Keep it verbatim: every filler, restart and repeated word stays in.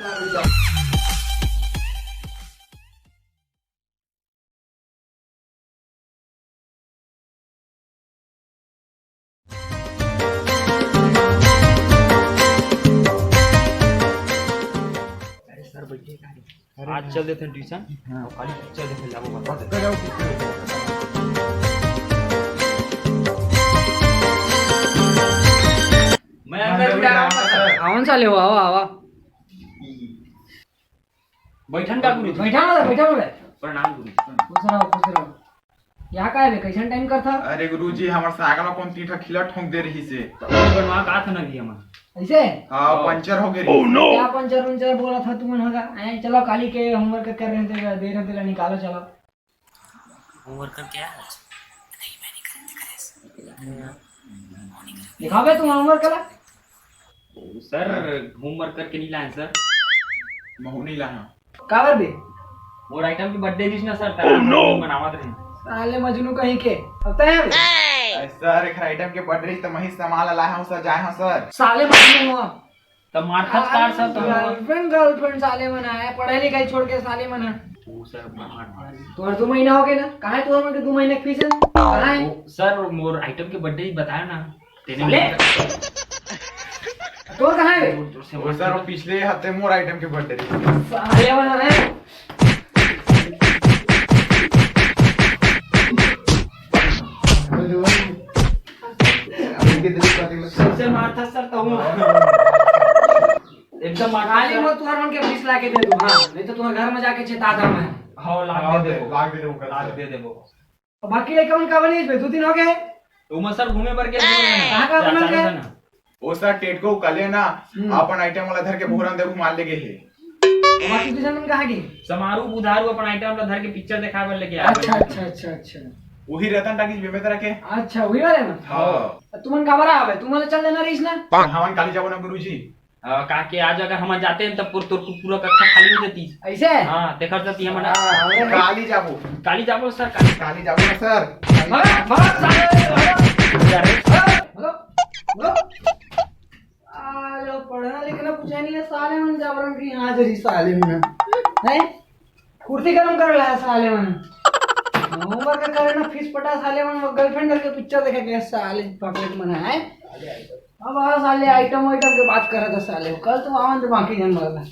अरे सर, बैठिए, का है? अरे आज चल देते हैं ट्यूशन। हाँ। और खाली चल देते हैं, जाओ, बता दे। मैं अंदर भी डाला हूँ, सर। आवन साले हो, आवा, आवा। बैठन का गुरु जी? बैठा ना, बैठा ना। प्रणाम गुरु जी। खुश रहो, खुश रहो। या का है बे, कैसन टाइम करथा? अरे गुरुजी, हमर साइकिल में कोन तीन ठा खिला ठोंक दे रहिसे। तो बनवा का था ना कि हमन। ऐसे? हाँ, हाँ। पंचर हो गए रहिसे। क्या पंचर उंचर बोला था तुमन होगा? ऐ, चलो काली के होमवर्क कर रहे थे, दे रहे थे, निकालो चलो। होमवर्क करके आया आज? नहीं, मैं नहीं करे, करे। दिखाओ बे तुम होमवर्क कला। सर, होमवर्क करके नहीं लाए सर। महू नहीं लाया। काबर बे? मोर आइटम के बर्थडे रिहिस ना सर, त मनावत रहे। साले मजनू कहीं के। अब तय है बे? अरे सर, एक आइटम के बर्थडे रिहिस त मही सामान ला लाया हूँ सर, जाए हूँ सर। साले मजनू हुआ। त मारथस कार सर, त गर्लफ्रेंड, गर्लफ्रेंड साले मन आए, पढ़ाई लिखाई छोड़ के साले मन है। ओ सर, मार, मार। तोहर दो महीना हो गए ना, कहाँ है तोहर मन के दो महीना के फीस है? कहाँ है? ओ, सर, मोर आइटम के बर्थडे ही बताया ना। तेने साले! भी तोर कहाँ है बे? जोर, जोर से ओ मार। सर, वो पिछले हफ्ते मोर आइटम के बर्थडे रिहिस। साले वाला है। सबसे मारथा सर तो हूँ। एकदम मारथा खाली सर। मैं तुहर मन के फीस ला के दे दूँ, हाँ, नहीं तो तुहर घर में जाके चेता था मैं। हाँ, लाग हाँ, दे दे, देबो। लाग दे देबो, लाग दे देबो। अब बाकी लइका मन काबर नहीं इसमें? दो दिन हो गए। तो मैं सर घूमे बर गए। कहाँ, कहाँ घूमे चाचा गए? ना। ओ सर, टेटको कले ना, हम्म। अपन आइटम वाला धर के भोरन दे घुमाल लेगे हे। और बाकी दू झन मन कहाँ गए? समारू बुधारू अपन आइटम वाला धर के पिक्चर दिखाए बर लेके आए। अच्छा, अच्छा, अच्छा, अच्छा। वही रतन टाकीज बेमेतरा के। अच्छा, वही वाले में? हाँ। तो तुमन काबर आवे? तुमन चल देना रहीस ना। हमन काली जाबो ना गुरुजी। हाँ, काके आज अगर हम जाते हैं तब पूर-, तोर पूरा कक्षा खाली हो जाती। ऐसे? हाँ, देखा जाती हम ना। हाँ, हमरे काली जाबो। काली जाबो सर, काली। काली जाबो ना सर। भगा, भगा, साले, भगा। भगा, भगा। आ, जो पढ़ना लिखना कुछ है नहीं है, साले मन जाबरन की हाजिरी साले मन। हैं? कुर्सी गरम कर ला साले मन। होमवर्क करे ना, फीस पटा साले मन, वो गर्लफ्रेंड करके पिक्चर देखे के साले पॉकेट मन है। अब आ साले आइटम वाइटम के बात करत है साले, कल तो आवन तो बाकी जन वाला।